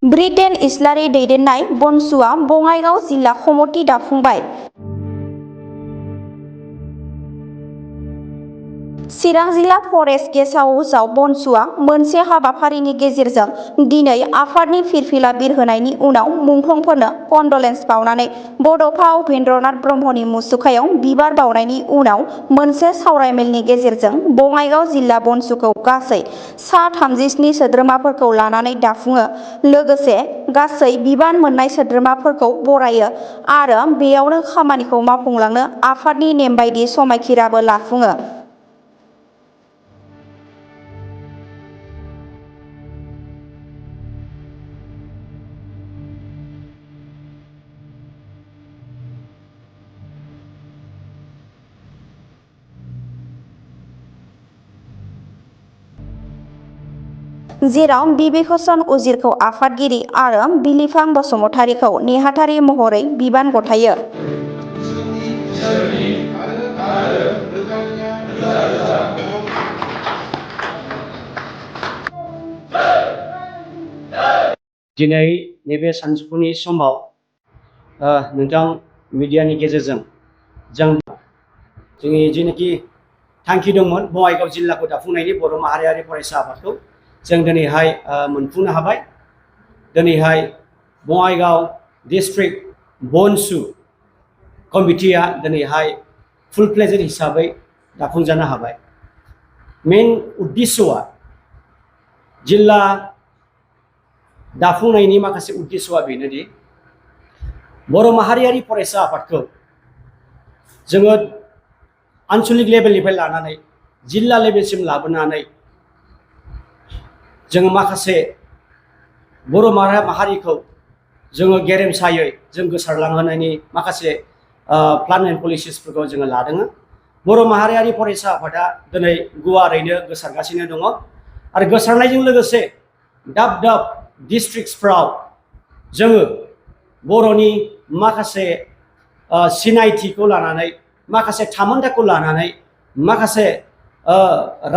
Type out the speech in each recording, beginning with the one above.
Britain इस्लारि दैदेननाय बनसुआ बङाइगाव जिल्ला खमथि दाफुंबाय। चिरां जिल्ला forest guest हाउसआव बनसुआ मोनसे हाबाफारिनि गेजेरजों दिनै आफादनि फिरफिला बिरहोनायनि उनाव मुंख्लंफोरनो कन्डलेन्स बावनानै बड'फा उपेन्द्रनाथ ब्रह्मनि मुसुखायाव बिबार बावनायनि उनाव मोनसे सावरायमेलनि गेजेरजों बङाइगाव जिल्ला बनसुखौ गासै सा 37 सोद्रोमाफोरखौ लानानै दाफुङो, लोगोसे गासै बिबान मोननाय सोद्रोमाफोरखौ बरायो आरो बेयावनो खामानिखौ मावफुंलांनो आफादनि नेमबादि समायखिराबो लाफुङो। जेराव बिबिकसन उजिरखौ आफादगिरि आरो बिलिफां बसुमतारीखौ नेहाथारि महरै बिबान गथायो। दिनै नैबे सानजौफुनि समाव नोंथां मिडियानि गेजेरजों जोंनि जेनाखि थांखि दंमोन बङाइगाव जिल्लाखौ दाफुंनायनि बर' माहारियारि फरायसा आफादखौ जों दिनैहाय मोनफुंनो हाबाय। दिनैहाय बङाइगाव डिस्ट्रिक्ट बनसु कमिटिया दिनैहाय फुल फ्लेजेड हिसाबै दाफुंजानो हाबाय। मेन उद्देश्यआ जिल्ला दाफुंनायनि माखासे उद्देश्यआ बेनोदि बर' माहारियारि फरायसा आफादखौ जोङो आन्चलिक लेभेलनिफ्राय लानानै जिल्ला लेभेलसिम लाबोनानै जोङो माखासे बर' माहारिखौ जोङो गेरेमसायै जों गोसारलांहोनायनि माखासे प्लान एन्ड पलिसिसफोरखौ जोङो लादों। बर' माहारियारि फरायसा आफादा दिनै गुवारैनो गोसारगासिनो दङ आरो गोसारनायजों लोगोसे दाब दाब डिस्ट्रिक्टसफ्राव जोङो बर'नि माखासे सिनायथिखौ लानानै माखासे थामोनथाखौ लानानै माखासे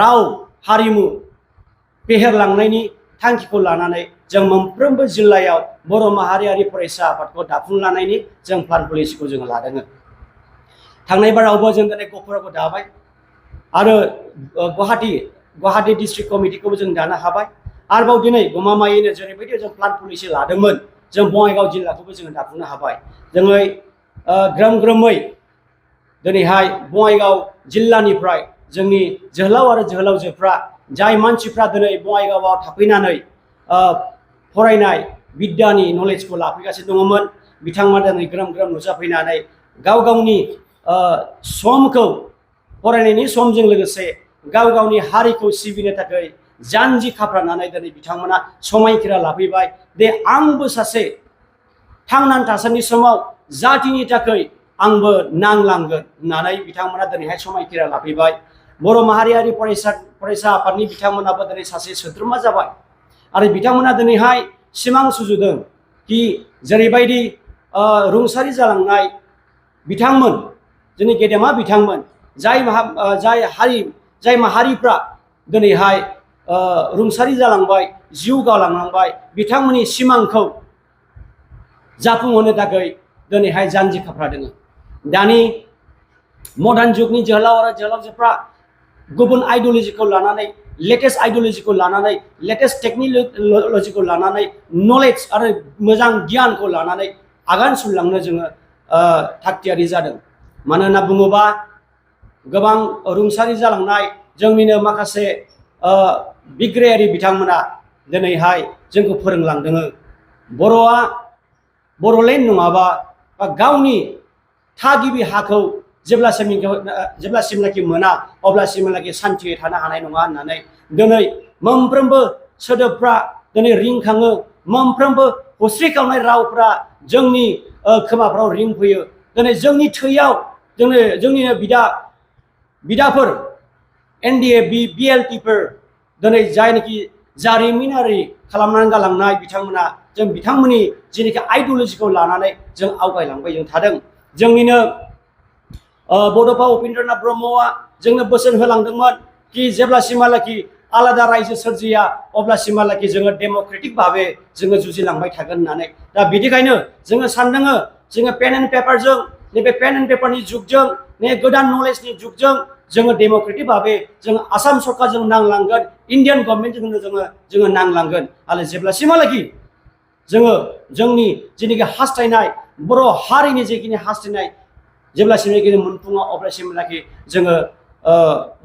राव हारिमु फेहेरलांनायनि थांखिखौ लानानै जों मोनफ्रोमबो जिल्लायाव बर' माहारियारि फरायसा आफादखौ दाफुंलांनायनि जों प्लान पलिसिखौ जोङो लादों। थांनाय बारावबो जों दिनै गहपुरावबो दाबाय आरो गुवाहाटी डिस्ट्रिक्ट कमिटिखौबो जों दानो हाबाय। आरोबाव दिनै गमामायैनो जेरैबायदि जों प्लान पलिसि लादोंमोन जों बङाइगाव जिल्लाखौबो जोङो दाफुंनो हाबाय। जोङो ग्रोम ग्रोमै दिनैहाय बङाइगाव जिल्लानिफ्राय जोंनि जोहोलाव आरो जोहोलावजोफ्रा जाय मानसिफ्रा दिनै बङाइगावआव थाफैनानै फरायनाय बिद्यानि नलेजखौ लाफैगासिनो दङमोन, बिथांमोना दिनै ग्रोम ग्रोम नुजाफैनानै गाव गावनि समखौ फरायनायनि समजों लोगोसे गाव गावनि हारिखौ सिबिनो थाखाय जानजि खाफ्रानानै दिनै बिथांमोना समायखिरा लाफैबाय। दे आंबो सासे थांनानै थासान्दि समाव जातिनि थाखाय आंबो नांलांगोन होननानै बिथांमोना दिनैहाय समायखिरा लाफैबाय। बर' माहारियारि फरायसा आफादनि बिथांमोनाबो दिनै सासे सोद्रोमा जाबाय आरो बिथांमोना दिनैहाय सिमां सुजुदों कि जेरैबायदि रुंसारि जालांनाय बिथांमोन, जोंनि गेदेमा बिथांमोन, जाय माहारिफ्रा दिनैहाय रुंसारि जालांबाय, जिउ गालांबाय, बिथांमोननि सिमांखौ जाफुंहोनो थाखाय दिनैहाय जानजि खाफ्रादों। दानि मडार्न जुगनि जोहोलाव आरो जोहोलावजोफ्रा गुबुन आइडियलजिखौ लानानै, लेटेस्ट आइडियलजिखौ लानानै, लेटेस्ट टेक्न'लजिखौ लानानै, नलेज आरो मोजां गियानखौ लानानै आगान सुरलांनो जोङो थागथियारि जादों। मानो होनना बुङोबा गोबां रुंसारि जालांनाय जोंनिनो माखासे बिग्रायारि बिथांमोना दिनैहाय जोंखौ फोरोंलांदों। बर'लेण्ड नङाबा गावनि थागिबि हाखौ जेब्लासिमनाखि मोना अब्लासिमनाखि सान्थियै थानो हानाय नङा होननानै दिनै मोनफ्रोमबो सोदोबफ्रा दिनै रिंखाङो, मोनफ्रोमबो हस्रिखावनाय रावफ्रा जोंनि खोमाफ्राव रिंफैयो। दिनै जोंनि थैयाव जोंनिनो बिदाफोर NDA BLTफोर दिनै जायनाखि जारिमिनारि खालामनानै गालांनाय बिथांमोना, जों बिथांमोननि जेनाखि आइडियलजिखौ लानानै जों आवगायलांबाय जों थादों। जोंनिनो बड'फा उपेन्द्रनाथ ब्रह्मआ जोंनो बोसोन होलांदोंमोन कि जेब्लासिमहालागि आलादा रायजो सोरजिया अब्लासिमहालागै जोङो डेम'क्रेटिक भाबै जोङो जुजिलांबाय थागोन होननानै दा बिदिखायनो जोङो सानदोङो जोङो पेन एन्ड पेपारजों नैबे पेन एन्ड पेपारनि जुगजों नै गोदान नलेजनि जुगजों जोङो डेम'क्रेटिक भाबै जों आसाम सरकारजों नांलांगोन इन्डियान गभर्नमेन्टजों जोङो नांलांगोन आरो जेब्लासिमहालागै जोङो जोंनि जेनाखि हास्थायनाय बर' हारिनि जेखिनि हास्थायनाय जेब्लासिमहालागै मोनफुङा अब्लासिमहालागै जोङो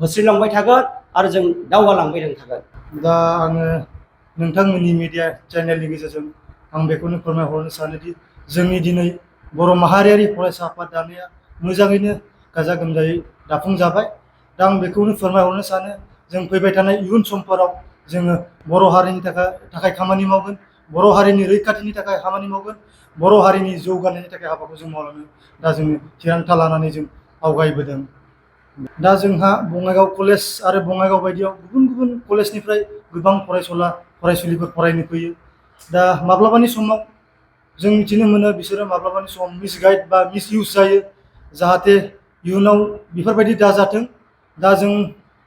होसोलांबाय थागोन आरो जों दावगालांबाय थागोन। दा आङो नोंथांमोननि मिडिया चेनेलनि गेजेरजों आं बेखौनो फोरमायहरनो सानोदि जोंनि दिनै बर' माहारियारि फरायसा आफाद दानाया मोजाङैनो गाजा गोमजायै दाफुंजाबाय। दा आं बेखौनो फोरमायहरनो सानो जों फैबाय थानाय इयुन समफोराव जोङो बर' हारिनि थाखाय खामानि मावगोन, बर' हारिनि रैखाथिनि थाखाय खामानि मावगोन, बर' हारिनि जौगानायनि थाखाय हाबाखौ जों मावलांनो दा जोङो थिरांथा लानानै जों आवगायबोदों। दा जोंहा बङाइगाव कलेज आरो बङाइगाव बायदियाव गुबुन गुबुन कलेजनिफ्राय गोबां फरायसुलिफोर फरायनो फैयो। दा माब्लाबानि समाव जों मिथिनो मोनो बिसोरो माब्लाबानि समाव मिसगाइड बा मिसइउज जायो, जाहाथे इयुनाव बेफोरबायदि दाजाथों। दा जों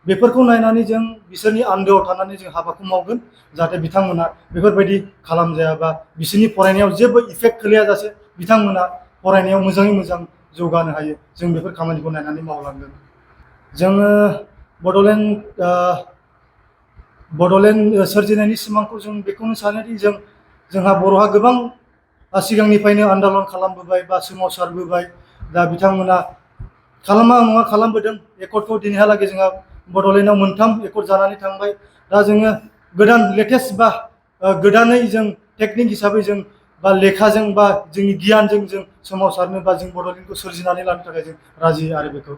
बेफोरखौ नायनानै जों बिसोरनि आन्दोआव थानानै जों हाबाखौ मावगोन, जाहाथे बिथांमोना बेफोरबायदि खालामजायाबा बिसोरनि फरायनायाव जेबो इफेक्ट खोलैयाजासे बिथांमोना फरायनायाव मोजाङै मोजां जौगानो हायो। जों बेफोर खामानिखौ नायनानै मावलांगोन। जोङो बड'लेण्ड सोरजिनायनि सिमांखौ जों बेखौनो सानोदि जोंहा बर'हा गोबां सिगांनिफ्रायनो आन्दालन खालामबोबाय बा सोमावसारबोबाय। दा बिथांमोना खालामा नङा खालामबोदों। एकर्डखौ दिनैहालागै जोंहा बड'लेण्डआव 3 एकर्ड जानानै थांबाय। दा जोङो गोदान लेटेस्ट बा गोदानै जों टेकनिक हिसाबै जों बा लेखाजों बा जोंनि गियानजों जों सोमावसारनो बा जों बड'लेण्डखौ सोरजिनानै लानो थाखाय जों राजि आरो बेखौ